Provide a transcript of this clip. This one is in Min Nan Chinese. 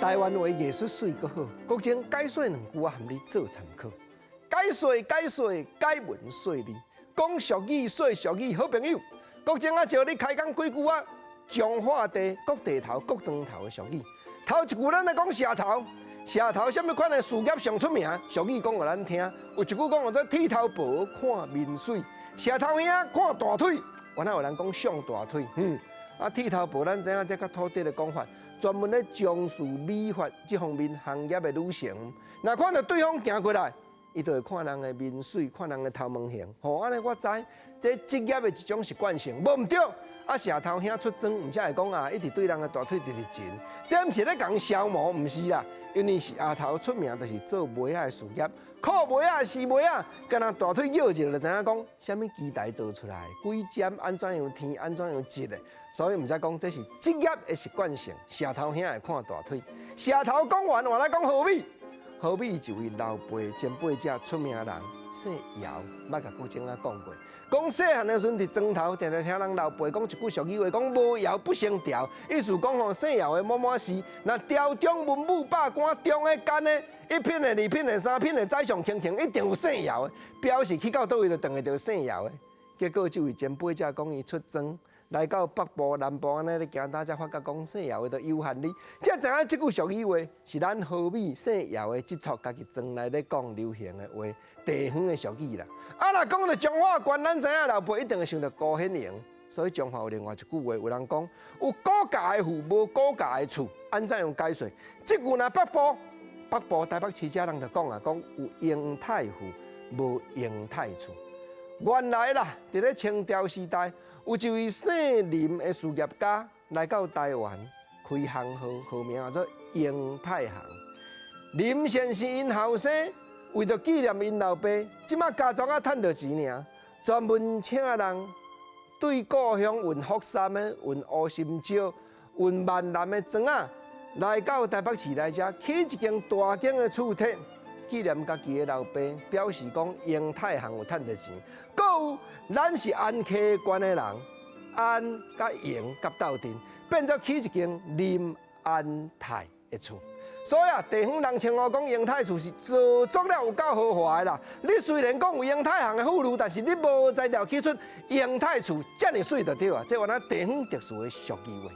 台灣話藝術媠閣好，國情解說兩句，我含你做參考。解說解說解文說理，講俗語說俗語，好朋友。國情啊，招你開講幾句啊，彰化地各地頭各莊頭的俗語。頭一句咱來講社頭，社頭啥物款的事業上出名？俗語講予咱聽，有一句講叫做剃頭婆看面媠，社頭兄看大腿，原來有人講上大腿。啊，剃頭婆咱知影這較土地的講法，專門咧從事美髮這方面行業的女性，若看著對方行過來，伊就會看人的面媠，看人的頭毛型。吼，按呢我知，這職業的一種習慣性，無毋對。啊，社頭兄出裝，毋才會講啊，一直對人的大腿直直前。這毋是咧共消磨，毋是啦。因為社頭出名就是做襪仔的事業，褲襪仔、絲襪仔，敢若大腿搖一下就知影講，啥物機台做出來，幾針按怎樣天，按怎樣織的。所以毋才講這是職業的習慣性，社頭兄會看大腿。社頭講完，換來講和美。和美一位老輩前輩者出名人，姓姚，捌共國情仔講過。講細漢的時陣佇莊頭，定定聽人老輩講一句俗語話，講無姚不成朝。意思講吼，姓姚的某某氏，若朝中文武百官中的奸的，一品的、二品的、三品的宰相卿卿，一定有姓姚的，表示去到佗位就轉會著姓姚的。結果這位前輩者講伊出莊來到北部、南部按呢咧行，大才發覺講姓姚的都有限你。才知影這句俗語話是咱和美姓姚的這撮家己莊內咧講流行的話，地方的俗語啦。啊，若講著彰化縣，咱知影老輩一定會想著辜顯榮。所以彰化有另外一句話，有人講有高價的父，無高價的厝，按怎樣解說？這句若北部，北部台北市遮人就講啊，講有英泰父，無英泰厝。原來啦，佇咧清朝時代，有一位姓林的事業家來到台灣開行號，號名叫做英泰行。林先生𪜶後生為著紀念𪜶老爸，這馬家族仔趁著錢爾，專門請人對故鄉運福山的、運烏心石、運萬南的磚仔，來到台北市來遮起一間大間的厝體，紀念家己的老爸，表示講英泰行有趁著錢。閣有，咱是安溪縣的人，安佮榮佮鬥陣，變做起一間林安泰的厝。所以啊，地方人稱呼講英泰厝是做足了有夠豪華的啦。你雖然講有英泰行的富裕，但是你無才調起出英泰厝遮爾媠就對啊。這原來地方特殊的俗語話。